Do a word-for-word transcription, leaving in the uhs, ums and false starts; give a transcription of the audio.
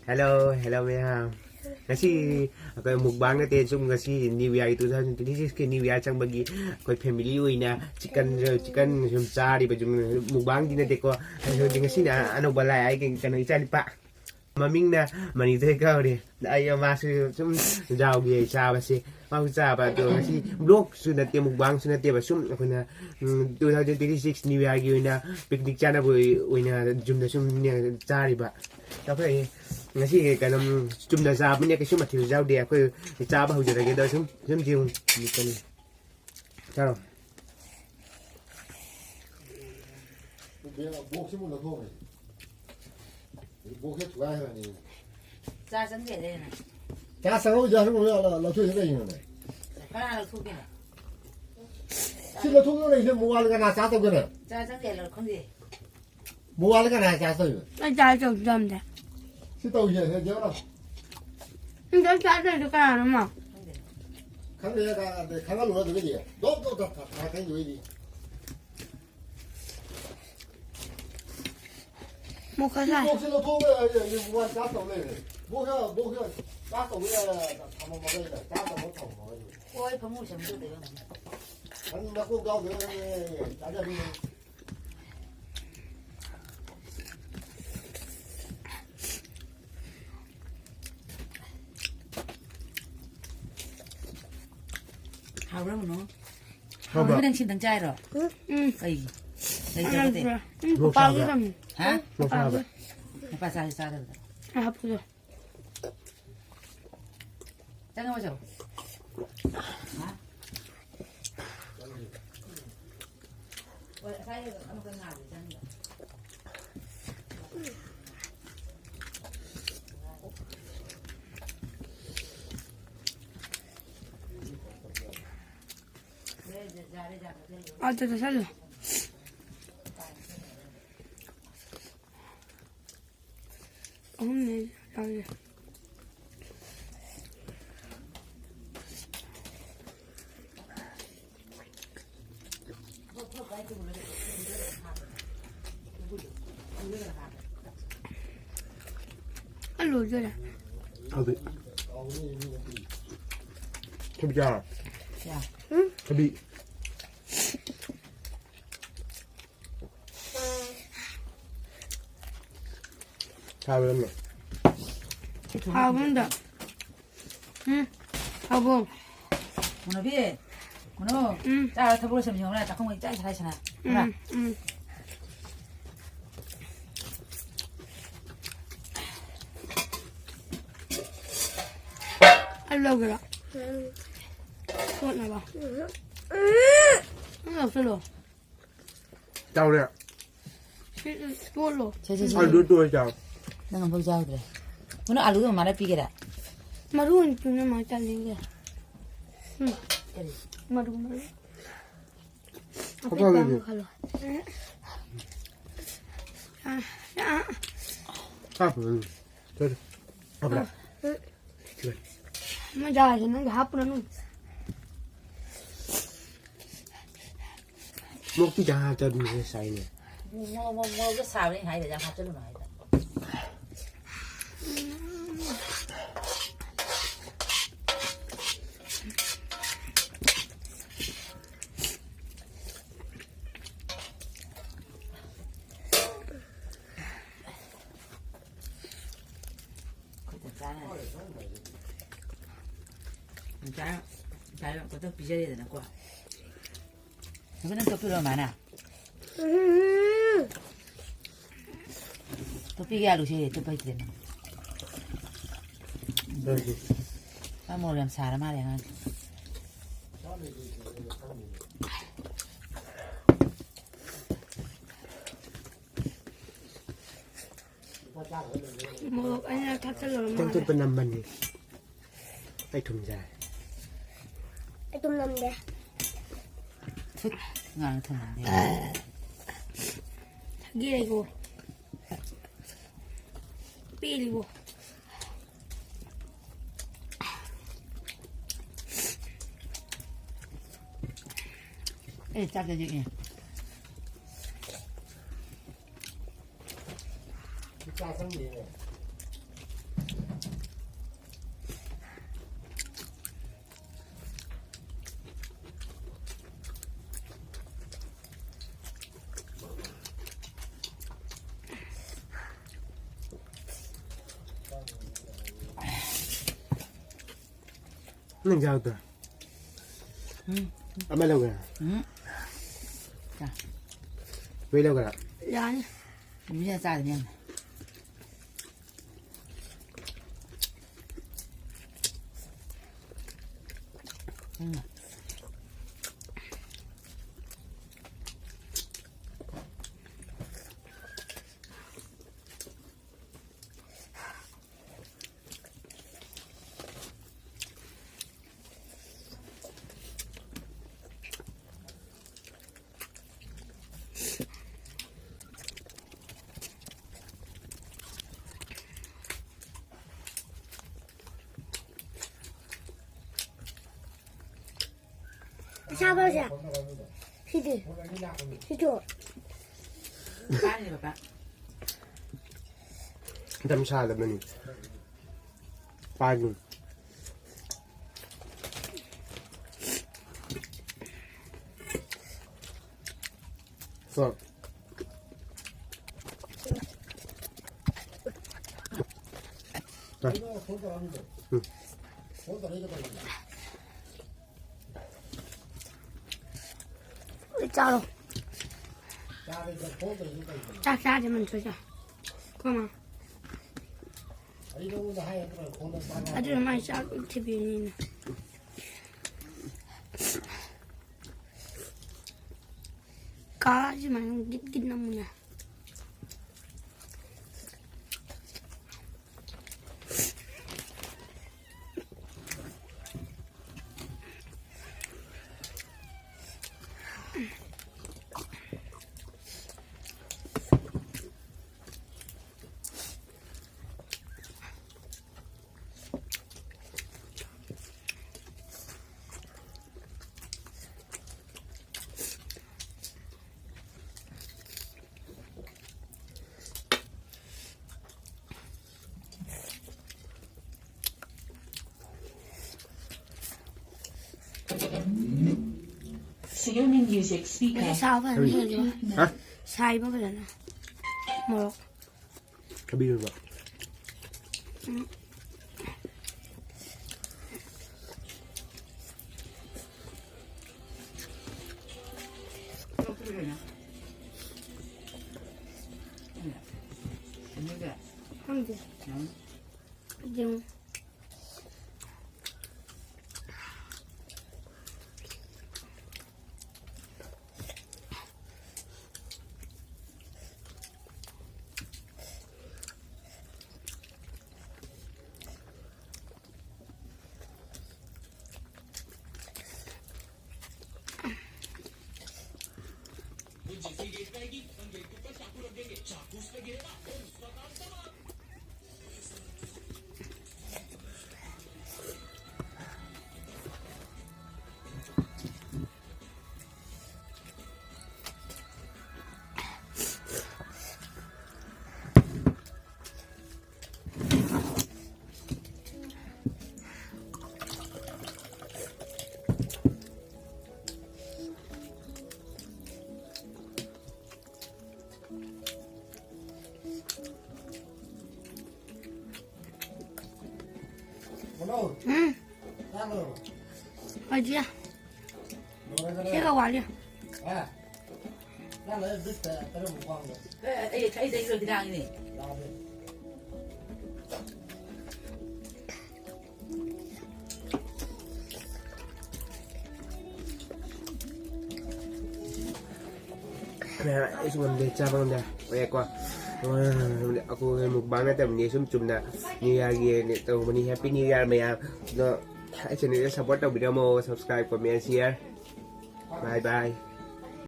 Hello, hello ꯃꯌꯥꯝ꯫ ꯉꯁꯤ ꯑꯩꯈꯣꯏ mukbang ꯅꯠꯇꯦ, ꯁꯨꯝ ꯉꯁꯤ New Year ꯒꯤ, two thousand twenty six ꯀꯤ New Year ꯆꯪꯕꯒꯤ ꯑꯩꯈꯣꯏ family ꯑꯣꯏꯅ chicken, chicken ꯁꯨꯝ ꯆꯥꯔꯤꯕ, ꯁꯨꯝ mukbang ꯗꯤ ꯅꯠꯇꯦꯀꯣ꯫ ꯑꯗꯨꯗꯤ ꯉꯁꯤꯅ ꯑꯅꯧꯕ ꯂꯥꯛꯑꯦ, ꯑꯩꯒꯤ ꯀꯩꯅꯣ, ꯏꯆꯥ ꯅꯨꯄꯥ꯫ ꯃꯃꯤꯡꯅ ꯃꯅꯤꯊꯣꯏ ꯀꯧꯔꯦ꯫ ꯑꯩ ꯃꯥꯁꯨ ꯁꯨꯝ ꯌꯥꯎꯒꯦ ꯆꯥꯕꯁꯦ꯫ ꯃꯥꯁꯨ ꯆꯥꯕ ꯑꯗꯣ ꯉꯁꯤ vlog ꯁꯨ ꯅꯠꯇꯦ, mukbang ꯁꯨ ꯅꯠꯇꯦꯕ꯫ ꯁꯨꯝ ꯑꯩꯈꯣꯏꯅ, ꯎꯝ, two thousand twenty six New Year ꯒꯤ ꯑꯣꯏꯅ picnic ꯆꯥꯅꯕ ꯑꯣꯏꯅ ꯌꯨꯝꯗ ꯁꯨꯝ ꯆꯥꯔꯤꯕ꯫ ꯆꯥꯎꯈꯠꯂꯛꯑꯦ꯫ ꯉꯁꯤ ꯀꯩꯅꯣ, ꯆꯨꯝꯅ ꯆꯥꯕꯅꯤꯅ ꯀꯩꯁꯨ ꯃꯊꯦꯜ ꯌꯥꯎꯗꯦ꯫ ꯑꯩꯈꯣꯏ ꯆꯥꯕ ꯍꯧꯖꯔꯒꯦ꯫ ꯑꯗꯣ ꯁꯨꯝ, ꯁꯨꯝ ꯌꯦꯡꯉꯨ꯫ ꯀꯩꯅꯣ꯫ ꯆꯥꯔꯣ꯫ ꯕꯣꯛꯁꯤꯃꯨꯛ ꯂꯧꯊꯣꯛꯈ꯭ꯔꯦ꯫ ꯕꯣꯛꯁꯁꯦ ꯊꯨꯒꯥꯏꯈ꯭ꯔꯅꯤ꯫ ꯆꯥ ꯆꯪꯗꯦꯗꯅ꯫ ꯆꯥ ꯆꯪꯍꯧꯗꯦ ꯍꯥꯏꯕ ꯂꯧꯊꯣꯛꯏꯁꯦ ꯀꯩꯒꯤꯅꯣꯅꯦ? ꯀꯅꯥ ꯂꯧꯊꯣꯛꯀꯦꯅꯦ? ꯁꯤ ꯂꯧꯊꯣꯛꯅ ꯂꯩꯁꯦ ꯃꯣꯕꯥꯏꯜ ꯀꯅꯥ ꯆꯥ ꯇꯧꯒꯦꯅꯦ? ꯆꯥ ꯆꯪꯗꯦ ꯂꯧ-, ꯈꯪꯗꯦ꯫ ꯃꯣꯕꯥꯏꯜ ꯀꯅꯥ ꯆꯥ ꯇꯧꯔꯤꯕ? ꯑꯩ ꯆꯥ ꯇꯧꯗꯝꯗꯦ꯫ ꯁꯤ ꯇꯧꯁꯦ, ꯁꯦ, ꯖꯦꯔꯣ꯫ ꯅꯪ ꯆꯥ ꯇꯧꯔꯤꯗꯣ ꯀꯅꯥꯅꯣꯃ? ꯈꯪꯗꯦ, ꯈꯪꯍꯜꯂꯨꯔ ꯑꯗꯨꯒꯗꯤ꯫ ꯗꯣꯞ, ꯗꯣꯞ, ꯗꯣꯞ, ꯊꯥ-, ꯊꯥ-, ꯊꯥ-, ꯊꯥ-, ꯃꯣꯛꯀ ꯁꯥꯏ꯫ ꯕꯣꯛꯁꯁꯦ ꯂꯧꯊꯣꯛꯑꯒ ꯑꯩ, ꯑꯩ ꯃꯣꯕꯥꯏꯜ ꯆꯥꯔꯖ ꯇꯧ ꯂꯩꯔꯦ꯫ ꯕꯣꯛꯁ, ꯕꯣꯛꯁ ꯆꯥꯔꯖ ꯇꯧꯕ ꯌꯥ-, ꯊꯝꯃꯝꯃꯒ ꯑꯩꯅ ꯆꯥꯔꯖ ꯇꯧꯕ ꯊꯝꯃꯝꯃꯒ꯫ ꯍꯣꯏ, ꯐꯃꯨꯡ ꯁꯦꯝꯗꯣꯛꯇꯣꯏ ꯑꯣꯏꯔꯝꯒꯅꯤ꯫ ꯅꯪ ꯅꯀꯣꯛ ꯌꯥꯎꯗꯣꯏꯔꯣ? ꯅꯪ ꯆꯥꯖꯕꯤ꯫ ꯍꯥꯎꯕ꯭ꯔꯥ ꯃꯨꯅꯣ? ꯍꯥꯎꯕ꯭ꯔꯥ? ꯍꯥꯎꯕ꯭ꯔꯥ? ꯅꯪ ꯁꯤꯗꯪ ꯆꯥꯏꯔꯣ? ꯎꯝ꯫ ꯀꯩꯒꯤ? ꯀꯩ ꯇꯧꯔꯒꯦ? ꯎꯝ, ꯃꯣꯔꯣꯛ ꯄꯄꯥꯒꯤ ꯁꯥꯕ꯭ꯔꯥ? ꯀꯝ-, ꯍꯥ? ꯎꯝ, ꯃꯣꯔꯣꯛ ꯁꯥꯕ꯭ꯔꯥ? ꯄꯄꯥꯒꯤ꯫ ꯅꯄꯥ ꯆꯥꯁꯤ ꯆꯥꯗꯕꯗ꯫ ꯑꯩ ꯍꯥꯞꯄꯨꯒꯦ꯫ ꯆꯪꯉꯛꯑꯣ, ꯆꯪꯉꯛꯑꯣ꯫ ꯍꯥ? ꯍꯣꯏ, ꯉꯁꯥꯏ ꯑꯃꯨꯛꯀ ꯉꯥꯜꯂꯦ ꯆꯪꯉꯤꯕ꯫ ꯑꯗꯨꯗ ꯆꯠꯂꯨ꯫ ꯑꯍꯨꯝꯅꯦ ꯌꯥꯎꯔꯤꯁꯦ꯫ ꯂꯣꯏꯗꯣꯔꯦ꯫ ꯊꯕꯤ꯫ ꯊꯕꯤ ꯆꯥꯔꯣ? ꯌꯥ꯫ ꯊꯕꯤ꯫ ꯆꯥꯕ ꯌꯥꯝꯅ꯫ ꯍꯥꯎꯕ ꯑꯝꯗ꯫ ꯎꯝ꯫ ꯍꯥꯎꯕꯣ꯫ ꯃꯨꯅꯕꯤ꯫ ꯀꯩꯅꯣ, ꯎꯝ꯫ ꯆꯥꯔ ꯊꯕꯛ ꯂꯣꯏꯁꯟꯕꯤ ꯍꯧꯅ ꯆꯥꯛꯈꯨꯝꯒ ꯏꯆꯥꯏ ꯆꯥꯏꯁꯟꯅ꯫ ꯎꯝ, ꯈꯔ꯫ ꯎꯝ꯫ ꯑꯩ ꯂꯧꯒꯦꯔꯣ? ꯎꯝ꯫ ꯀꯣꯠꯅꯕ꯫ ꯎꯝ꯫ ꯅꯪ ꯂꯧꯁꯜꯂꯣ꯫ ꯆꯥꯎꯔꯦ꯫ ꯁꯤ, ꯇꯣꯠꯂꯣ꯫ ꯁꯦ, ꯁꯦ, ꯁꯦ꯫ ꯑꯂꯨ ꯇꯣꯏ ꯆꯥꯎ꯫ ꯅꯪ ꯑꯝꯐꯥꯎ ꯆꯥꯎꯗ꯭ꯔꯦ꯫ ꯀꯩꯅꯣ, ꯑꯂꯨꯗꯣ ꯃꯃꯥꯅ ꯄꯤꯒꯦꯔꯥ? ꯃꯔꯨ ꯑꯣꯏꯅ ꯄꯤꯕꯅ ꯃꯥ ꯆꯥꯅꯤꯡꯗꯦ꯫ ꯎꯝ꯫ ꯀꯔꯤ? ꯃꯔꯨ, ꯃꯔꯨ꯫ ꯍꯥꯞꯄꯛꯑꯒꯦ꯫ ꯑꯄꯤꯛꯄ ꯑꯃ ꯈꯜꯂꯣ꯫ ꯍꯥꯞꯄꯛꯑꯒꯦ꯫ ꯁꯦ, ꯁꯦ꯫ ꯍꯥꯞꯄ꯭ꯔꯥ? ꯎꯝ꯫ ꯁꯦ꯫ ꯃꯣꯏ ꯆꯥꯔꯁꯦ, ꯅꯪꯒꯤ ꯍꯥꯞꯄꯨꯔꯅꯨ꯫ ꯃꯣꯛꯇꯤ ꯆꯥ ꯍꯥꯞꯇꯕꯅꯤ ꯉꯁꯥꯏꯅꯦ꯫ ꯃꯣꯔꯣꯛ, ꯃꯣꯔꯣꯛ, ꯃꯣꯔꯣꯛꯇꯣ ꯁꯥꯕꯅꯤ ꯍꯥꯏꯕ, ꯌꯥꯝ ꯍꯥꯞꯆꯜꯂꯨꯅꯨ ꯍꯥꯏꯕ꯫ ꯑꯩꯈꯣꯏ ꯆꯞ ꯆꯥꯅ ꯆꯞ ꯆꯥꯅ ꯀꯩꯅꯣ ꯄꯤꯖꯔꯦꯗꯅꯀꯣ꯫ ꯑꯗꯨꯒ ꯅꯪ ꯇꯣꯠꯄꯤꯔꯣ, ꯃꯥꯅ꯫ ꯎꯝ꯫ ꯇꯣꯠꯄꯤꯒꯦ, ꯑꯂꯨꯁꯦ ꯇꯣꯠꯄ ꯍꯩꯇ꯭ꯔꯦ ꯅꯪ꯫ ꯃꯥ ꯃꯣꯔꯣꯛ ꯌꯥꯝ ꯁꯥꯔ ꯃꯥꯜꯂꯦ ꯑꯉꯥꯡꯁꯦ꯫ ꯃꯣꯔꯣꯛ ꯑꯅꯤꯔꯛ ꯊꯥꯛꯆꯜꯂꯨꯔ ꯈꯤꯇꯪ ꯃꯥꯜꯂꯦ꯫ ꯇꯣꯠꯄ ꯅꯝꯕꯅꯤ꯫ ꯑꯩ ꯊꯨꯝ ꯆꯥꯏ꯫ ꯑꯩ ꯊꯨꯝ ꯅꯝꯗꯦ꯫ ꯊꯨꯠ, ꯉꯥꯡ ꯊꯨꯝ ꯅꯝꯗꯦ꯫ ꯊꯥꯡꯒꯦ ꯑꯩꯕꯣ꯫ ꯄꯦꯜꯂꯤꯕꯣ꯫ ꯑꯦ, ꯆꯥꯛ ꯆꯥꯖꯦ, ꯑꯦ꯫ ꯆꯥ ꯆꯪꯗꯦꯅꯦ꯫ ꯅꯪ ꯆꯥꯎꯗꯣ꯫ ꯎꯝ꯫ ꯑꯃ ꯂꯧꯒꯦꯔꯥ? ꯎꯝ꯫ ꯆꯥ꯫ ꯂꯣꯏ ꯂꯧꯒꯦꯔꯥ? ꯌꯥꯅꯤ꯫ ꯃꯤꯅ ꯆꯥꯗꯕꯅꯤ ꯌꯥꯝꯅ꯫ ꯎꯝ꯫ ꯄꯩꯁꯥ ꯕꯔꯁꯦ꯫ ꯁꯤꯗꯤ꯫ ꯁꯤꯗꯣ꯫ ꯌꯥꯝ ꯁꯥꯗꯕꯅꯤ꯫ ꯄꯥꯏꯒꯅꯨ꯫ ꯀꯣ꯫ ꯎꯝ꯫ ꯆꯥꯔꯣ꯫ ꯆꯥꯛ ꯆꯥꯗꯦ ꯃꯟꯊꯣꯏꯗ꯫ ꯀꯃ꯫ ꯑꯗꯨꯅ ꯃꯥꯏ ꯆꯥꯛ ꯊꯤꯕꯤꯅꯤꯅ꯫ ꯀꯥꯁꯤ ꯃꯅꯨꯡ ꯒꯤꯠ ꯒꯤꯠ ꯅꯝꯃꯨꯅꯦ꯫ Xiaomi Music Speaker. ꯉꯁꯤ ꯁꯥꯕ ꯐꯖꯅ ꯀꯔꯤ? ꯍꯦꯜꯂꯤꯕ꯫ ꯍꯥ? ꯁꯥꯏꯕ ꯐꯖꯅ꯫ ꯃꯣꯔꯣꯛ꯫ ꯊꯕꯤꯔꯣ? ꯎꯝ꯫ ꯌꯦꯡꯉꯨ꯫ ꯎꯝ꯫ ꯍꯧꯖꯤꯛ ꯁꯤꯒ ꯋꯥꯠꯂꯤ꯫ ꯑꯦ, ꯑꯩ, ꯑꯩ ꯂꯩꯔꯨꯔꯒꯦ ꯂꯥꯡꯉꯤꯅꯦ꯫ ꯑꯩꯁꯨ ꯉꯝꯗꯦ, ꯆꯥꯕ ꯉꯝꯗꯦ꯫ ꯍꯣꯏꯀꯣ꯫ ꯑꯩꯈꯣꯏ ꯃꯨꯛꯕꯥꯡ ꯅꯠꯇꯕꯅꯤ, ꯁꯨꯝ ꯆꯨꯝꯅ ꯅ꯭ꯌꯨ ꯌꯥꯔꯒꯤ ꯇꯧꯕꯅꯤ꯫ ꯍꯦꯄꯤ ꯅ꯭ꯌꯨ ꯌꯥꯔ ꯃꯌꯥꯝ꯫ ꯑꯗꯣ ꯑꯩ ꯆꯦꯅꯦꯜꯁꯦ ꯁꯞꯄꯣꯔꯠ ꯇꯧꯕꯤꯔꯝꯃꯣ꯫ ꯁꯕꯁꯀ꯭ꯔꯥꯏꯕ, ꯀꯣꯃꯦꯟ, ꯁꯤꯌꯔ꯫ ꯕꯥꯏ ꯕꯥꯏ꯫